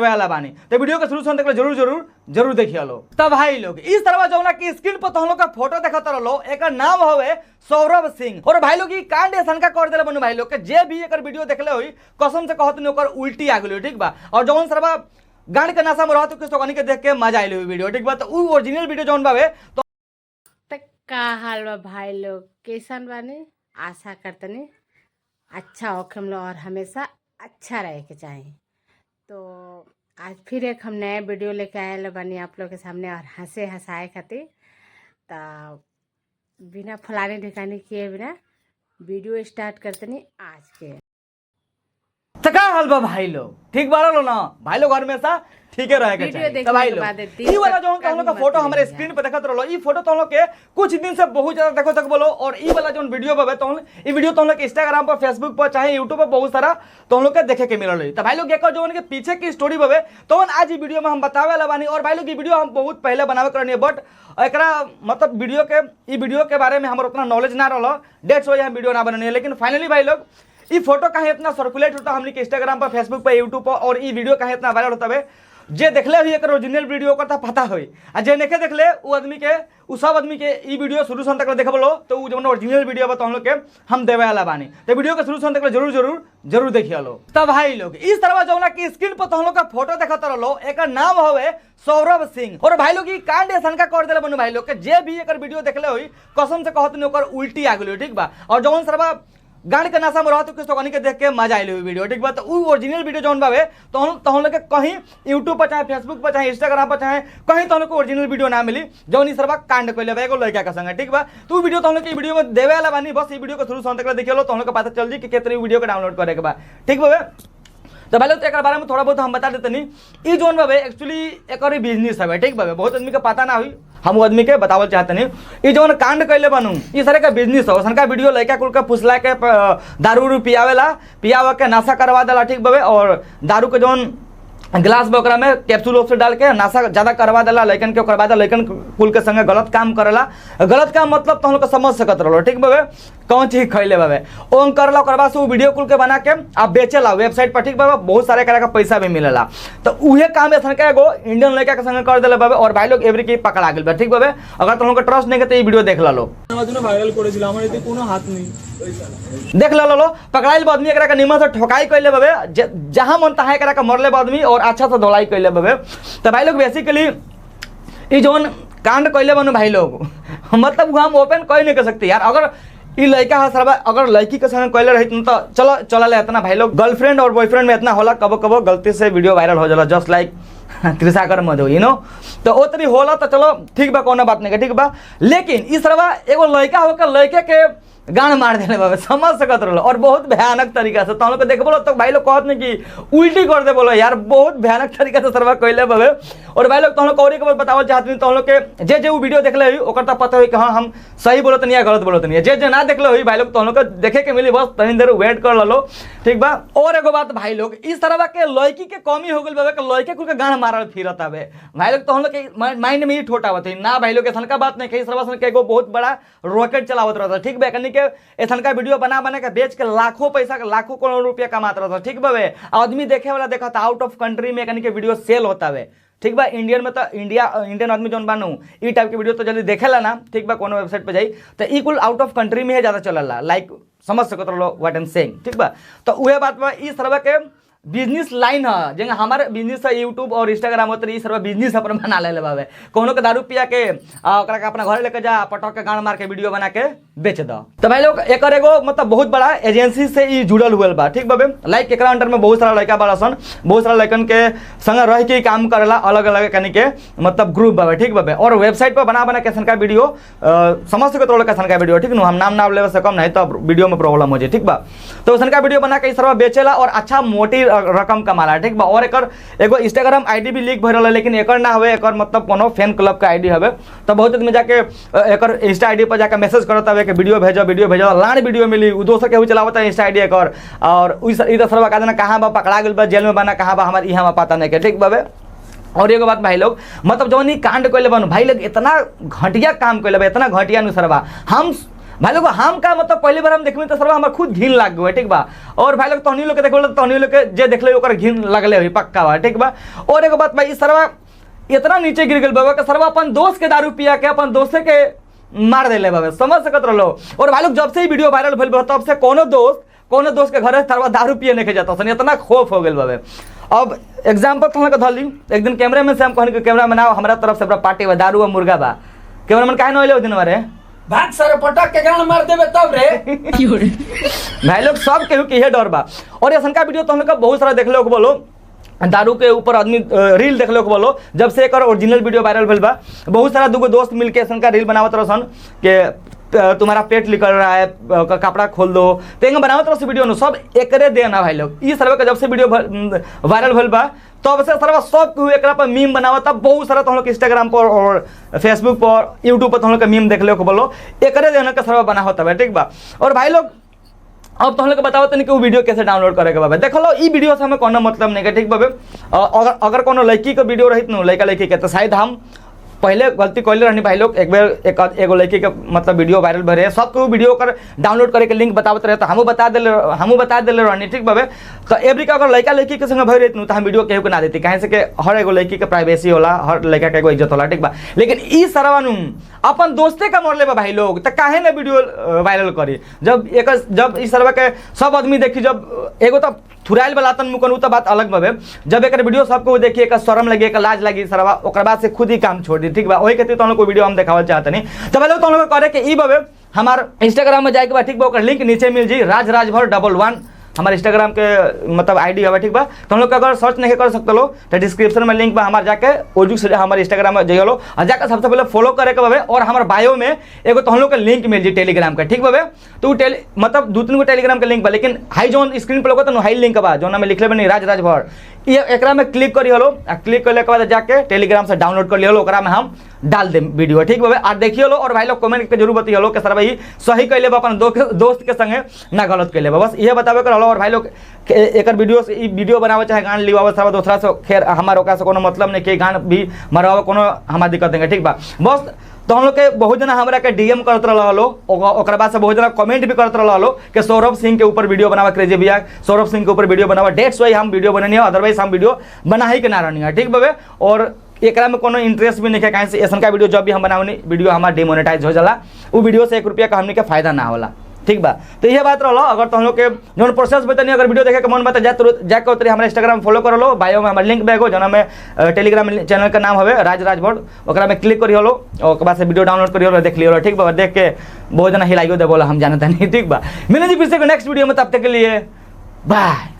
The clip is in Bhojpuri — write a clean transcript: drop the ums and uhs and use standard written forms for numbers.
देवे वाला बानी। तो वीडियो के शुरू से अंत तक जरूर जरूर जरूर देखिए लो। तब भाई लोग इस तरह जौना की स्क्रीन पर तो हम लोग का फोटो देखत रहो, एकर नाम हवे सौरभ सिंह। और भाई लोग ई कांड ऐसन का कर देले बनू भाई लोग के जे भी एकर वीडियो देखले होई कसम से कहत नहीं ओकर उल्टी आ गेल, ठीक बा। और जौन सरवा गांड के नशा में रहत तो के देख के मजा आइल वीडियो, ठीक बा। तो उ ओरिजिनल वीडियो जौन बावे तो का हाल बा भाई लोग, कैसन बानी? आशा करतनी अच्छा होखे हम लोग और हमेशा अच्छा रहे के चाही। तो आज फिर एक हम नया वीडियो लेके आयल बानी आप लोग के सामने और हंसे हंसाए खातिर। तो बिना फलाने ढिकाने किए बिना वीडियो स्टार्ट करतनी आज के। तो का हाल बा भाई लोग, ठीक बारह लो ना भाई लोग, हमेशा ठीक है रहे के वीडियो चाहिए। देखने तो भाई के लोग बाद दिल ई वाला तक जो हम लोग का कभी फोटो मत हमारे लीजिए। स्क्रीन पे देखत रहो, ई फोटो तो हम लोग के कुछ दिन से बहुत ज्यादा देखो तक बोलो। और ई वाला जो वीडियो बावे तो ई वीडियो तो हम लोग के इंस्टाग्राम पर, फेसबुक पर, चाहे यूट्यूब पर बहुत सारा तो हम लोग के देखे के मिलल रही। तो भाई लोग एकर जो के पीछे की स्टोरी बावे तो आज ई वीडियो में हम बतावे वाला बानी। और भाई लोग ई वीडियो हम बहुत पहले बनावे करनी है, बट एकरा मतलब वीडियो के ई वीडियो के बारे में हमर उतना नॉलेज ना रहल, डेट्स वजह हम वीडियो ना बननी है। लेकिन फाइनली भाई लोग ई फोटो काहे इतना सर्कुलेट होता हमनी के इंस्टाग्राम पर, फेसबुक पर, यूट्यूब पर, और ई वीडियो काहे इतना वायरल होता है, जे देखले हुई एकर ओरिजिनल वीडियो ओकर त पता होई, आ जे नखे देखले उ आदमी के उ सब आदमी के ई वीडियो शुरू से अंत तक देखबलो तो उ जवन ओरिजिनल वीडियो बा तो हम लोग के हम देवे वाला बानी। तो वीडियो के शुरू से अंत तक जरूर जरूर जरूर देखिए लो। तब भाई लोग इस तरह जौना की स्क्रीन पर तो हम लोग का फोटो देखत रहो, एकर नाम हवे सौरभ सिंह। और भाई लोग ई कांड ऐसन का कर देले बनू भाई लोग के जे भी एकर वीडियो देखले होई कसम से कहत नहीं ओकर उल्टी आ गेल, ठीक बा। और जौन सरवा गांड के नशा में रहत तो के देख के मजा आइल वीडियो, ठीक बा। तो उ ओरिजिनल वीडियो जौन बावे तो हम लोग के कहीं यूट्यूब पर, चाहे फेसबुक पर, चाहे इंस्टाग्राम पर, चाहे कहीं तो हम लोग के ओरिजिनल वीडियो ना मिली जौन ई सरवा कांड कइले बा एगो लड़का के संगे, ठीक बा। तो उ वीडियो तो हम लोग के वीडियो में देवे वाला बानी, बस ई वीडियो के शुरू से अंत तक देखिए लो तो हम लोग के पता चल जी कि केतरी वीडियो के डाउनलोड करे के बा, ठीक बा। तो भाई लोग तो एक बारे में थोड़ा बहुत हम बता देते नहीं, ई जोन बाबे एक्चुअली एक बिजनेस है, ठीक बाबे। बहुत आदमी के पता ना हुई, हम आदमी के बतावल चाहते नहीं। ई जोन कांड कैले बनू ई सारे का बिजनेस हो, सनका वीडियो लड़का कुल के फुसला के दारू उरू पियावेला, पियावा के नशा करवा देला, ठीक बाबे। और दारू के जोन ग्लास बा ओकरा में कैप्सूल वैप्सूल डाल के नशा ज़्यादा करवा देला लइकन के, ओकर बाद लइकन कुल के संगे गलत काम करेला। गलत काम मतलब तो हम लोग समझ सकत रहो, ठीक बाबे, कौन चीज खैले बाबे ओन करला, ओकर बाद से उ वीडियो कुल के बना के आप बेचेला वेबसाइट पर, ठीक बाबे। बहुत सारे करा के पैसा भी मिलेला। तो उहे काम ऐसन के एगो इंडियन लड़का के संगे कर देले बाबे। और भाई लोग एवरी के पकड़ा गेल बा, ठीक बाबे। अगर तुम लोग के ट्रस्ट नहीं के तो ई वीडियो देख लो, ভাইরাল করেছিল, আমার এতে কোনো হাত নেই। देख लो पकड़ाइल आदमी एकरा के निमन से ठोकाई कैले बाबे, जहां मन तहां एकरा के मरले आदमी और अच्छा से धोलाई कैले बाबे। तो भाई लोग बेसिकली ई जोन कांड कैले बनो भाई लोग मतलब हम ओपन कह नहीं कर सकते यार। अगर ई लड़का है सरवा अगर लड़की के संग कैले रही तो चलो चला ले इतना भाई लोग, गर्लफ्रेंड और बॉयफ्रेंड में इतना होला कबो कबो गलती से वीडियो वायरल हो जाला, just like Trishakar Madhu you know, तो ओ तरी होला तो चलो ठीक बा, कोनो बात नहीं, ठीक बा। लेकिन ई सरवा एगो लड़का होकर लड़के के गान मार देले बाबे, समझ सकत रहो, और बहुत भयानक तरीका से तो हम लोग देखबो तो भाई लोग कहत नहीं कि उल्टी कर दे बोलो यार, बहुत भयानक तरीका से सरवा कइले बाबे। और भाई लोग तो हम लोग और एक बार बतावल चाहत नहीं, तो हम लोग के जे जे उ वीडियो देखले होई ओकर त पता होई कि हां हम सही बोलत नहीं या गलत बोलत नहीं। जे जे ना देखले होई भाई लोग तो हम लोग के देखे के मिली, बस तनी देर वेट कर लो, ठीक बा। और एगो बात भाई लोग, इस तरह के लड़की के कमी हो गेल बाबे कि लड़के कुल के गान मारल फिरत आवे भाई लोग, तो हम लोग के माइंड में ही ठोट आवत है ना भाई लोग। ऐसन का बात नहीं कही, सरवा सन के एगो बहुत बड़ा रॉकेट चलावत रहता, ठीक बा। एकनी के ऐसन का वीडियो बना बना के बेच के लाखों पैसा के लाखों करोड़ रुपया कमात रहता, ठीक बाबे। आदमी देखे वाला देखता आउट ऑफ कंट्री में एकनी के वीडियो सेल होता है, ठीक बा। इंडियन में तो इंडिया इंडियन आदमी जौन बानू ई टाइप के वीडियो तो जल्दी देखेला ना, ठीक बा। कोनो वेबसाइट पे जाई तो ई कुल आउट ऑफ कंट्री में ज़्यादा चलला, लाइक समझ सकत रहो what am saying, ठीक बा। तो उहे बात बा, ई सरवा के बिजनेस लाइन है, जेंगा हमारे बिजनेस है यूट्यूब और इंस्टाग्राम होते ई सरवा बिजनेस अपन बना ले बाबे। कोनो के दारू पिया के ओकरा के अपना घर लेके जा पटक के गान मार के वीडियो बना के बेच दो। तो भाई लोग एकर एगो मतलब बहुत बड़ा एजेंसी से ई जुड़ल हुआ बा, ठीक बाबे। लाइक एकरा अंडर में बहुत सारा लड़का बड़ा सन, बहुत सारा लड़कन के संग रह के काम करेला, अलग अलग कनी के मतलब ग्रुप बाबे, ठीक बाबे। और वेबसाइट पर बना बना के सनका वीडियो समझ सको तो लड़का सनका वीडियो, ठीक नु, हम नाम ना लेवे से कम नहीं तो वीडियो में प्रॉब्लम हो जाए, ठीक बा। तो सनका वीडियो बना के ई सरवा बेचेला और अच्छा मोटी रकम कमाला, ठीक बा। और एकर एगो इंस्टाग्राम आईडी भी लीक भरल है, लेकिन एकर ना हवे, एकर मतलब कोनो फैन क्लब का आईडी हवे। तो बहुत आदमी जाके एकर इंस्टा आईडी पर जाके मैसेज करत हवे कि वीडियो भेजो, वीडियो भेजो, लान वीडियो मिली, उ दोसर केहू चलावता है इंस्टा आईडी एकर। और ई दसरवा का कहाँ बा पकड़ा गेल बा, जेल में बना कहाँ बा हमार इहाँ पता नहीं के, ठीक बाबे। और एगो बात भाई लोग, मतलब जौन ई कांड कइले बन भाई लोग, इतना घटिया काम कइले बा, इतना घटिया नु सरवा हम भाई लोग हम का मतलब पहली बार हम देखबे तो सरवा हमरा खुद घिन लाग गए, ठीक बा। और भाई लोग तहनी लोग के देखबे तो तहनी लोग के जे देखले ओकर घिन लगले होई पक्का बा, ठीक बा। और एगो बात भाई, ई सरवा इतना नीचे गिर गेल बाबा कि सरवा अपन दोस्त के दारू पिया के अपन दोस्ते के मार देले बाबे, समझ सकत रहलो। और भाई लोग जब से ई वीडियो वायरल भेल बा तब से कोनो दोस्त के घरे सरवा दारू पिए नहीं जाता सन, इतना खौफ हो गेल बाबे। अब एग्जाम्पल तुम लोग धर ली, एक दिन कैमरा में से हम कहन कि कैमरा में ना हमरा तरफ से पार्टी बा, दारू आ मुर्गा बा, कैमरा मैन काहे न अइले ओ दिन मारे भाग सर पटक के गान मार देबे तब रे। भाई लोग सब केहू के इहे डर बा। और ऐसा का वीडियो तो हम लोग का बहुत सारा देखले हो बोलो, दारू के ऊपर आदमी रील देखले हो बोलो, जब से एक ओरिजिनल वीडियो वायरल भेल बा बहुत सारा दूगो दोस्त मिलके ऐसा का रील बनावत रहसन के तुम्हारा पेट निकल रहा है, कपड़ा खोल दो, तो एंगे बनावत रहसन वीडियो नु सब एकरे देना भाई लोग। ई सर्वे के जब से वीडियो वायरल भेल बा तब से सर्वा सब केहू एकरा पर मीम बनावता, बहुत सारा तुम लोग इंस्टाग्राम पर और फेसबुक पर यूट्यूब पर तुम लोग के मीम देखले हो बोलो, एकरे देना के सर्वा बनावत बा, ठीक बा। और भाई लोग अब तो हम लोग के बताओ तनी कि उ वीडियो कैसे डाउनलोड करे के बा। देखो लो ई वीडियो से हमें कोनो मतलब नहीं है, ठीक बाबे। अगर अगर कोनो लड़की के वीडियो रहित नु लड़का लड़की के, तो शायद हम पहले गलती कैले रहनी भाई लोग, एक बेर एक एगो लड़की के मतलब वीडियो वायरल भरे रहे, सबके वीडियो कर डाउनलोड करे के लिंक बतावत रहे तो हमहू बता देले रहनी, ठीक बाबे। तो एवरी का अगर लड़का लड़की के संग भरे रहित नु तो हम वीडियो केहू के ना देती, काहे से कि हर एगो लड़की के प्राइवेसी होला, हर लड़का के एगो इज्जत होला, ठीक बा। लेकिन ई सरवा नु अपन दोस्ते का मरले बा भाई लोग, तो काहे ना वीडियो वायरल करी जब एक जब ई सरवा के सब आदमी देखी, जब एगो तो थुराइल वाला तन मुकन उ तो बात अलग बाबे, जब एक वीडियो सबको देखी एक शर्म लगी एक लाज लगी सरवा, ओकरा बाद से खुद ही काम छोड़ दी, ठीक बा। वही खातिर तुम लोग को वीडियो हम देखावल चाहत नहीं। तो पहले तुम लोग करे के ई बाबे हमार इंस्टाग्राम में जाए के बा, ठीक बा, ओकर लिंक नीचे मिल जी, राज राजभर 11 हमारे इंस्टाग्राम के मतलब आईडी हवे, ठीक बा। तो हम लोग अगर सर्च नहीं कर सकते लो तो डिस्क्रिप्शन में लिंक बा हमार, जाके ओजुक से हमारे इंस्टाग्राम में जाइए लो और जाकर सबसे पहले फॉलो करे के बाबे, और हमारे बायो में एगो तो हम लोग के लिंक मिल जी टेलीग्राम के, ठीक बाबे। तो मतलब 2-3 गो टेलीग्राम के लिंक बा, लेकिन हाई जोन स्क्रीन पर तो हाई लिंक बा जोन में लिखले बनी राज राजभर, ये एकरा में क्लिक करी हलो आ क्लिक करले के बाद जाके टेलीग्राम से डाउनलोड कर लिहलो, ओकरा में हम डाल दे वीडियो, ठीक बाबे। आ देखियो लो और भाई लोग कमेंट के जरूर बतियो कि सर भाई सही कैले बा अपन दोस्त के संगे ना गलत कैले बा, बस इहे बतावे के रहलो। और भाई लोग एकर वीडियो से ई वीडियो बनावे चाहे गान लिवावे सब दोसरा से, खैर हमार ओकरा से कोनो मतलब नहीं कि गान भी मरवावे कोनो हमार दिक्कत नहीं, ठीक बा। बस तो हम लोग के बहुत जना हमरा के डीएम करत रहलो, ओकरा बाद से बहुत जना कमेंट भी करत रहलो कि सौरभ सिंह के ऊपर वीडियो बनावा, क्रेजी भैया सौरभ सिंह के ऊपर वीडियो बनावा, डेट्स why हम वीडियो बननी है, अदरवाइज हम वीडियो बना ही के ना रहनी है, ठीक बाबे। और एकरा में कोनो इंटरेस्ट भी नहीं है, काहे से ऐसा का वीडियो जब भी हम बनावनी वीडियो हमार डिमोनेटाइज हो जाला, उ वीडियो से 1 रुपया का हमनी के फायदा ना होला, ठीक बा। तो यह बात रहलो। अगर तुम लोग के जोन प्रोसेस बतानी, अगर वीडियो देखे के मन बा त जा तुरंत जाके उतरी हमारे इंस्टाग्राम फॉलो कर लो, बायो में हमार लिंक बैगो जना में टेलीग्राम चैनल का नाम हवे राज राजभर, ओकरा में क्लिक करी हलो ओकर बाद से वीडियो डाउनलोड करी हलो देख लियो, ठीक बा। देख के बहुत जना हिलाइयो दे बोला हम जानता नहीं, ठीक बा। मिले जी फिर से नेक्स्ट वीडियो में, तब तक के लिए बाय।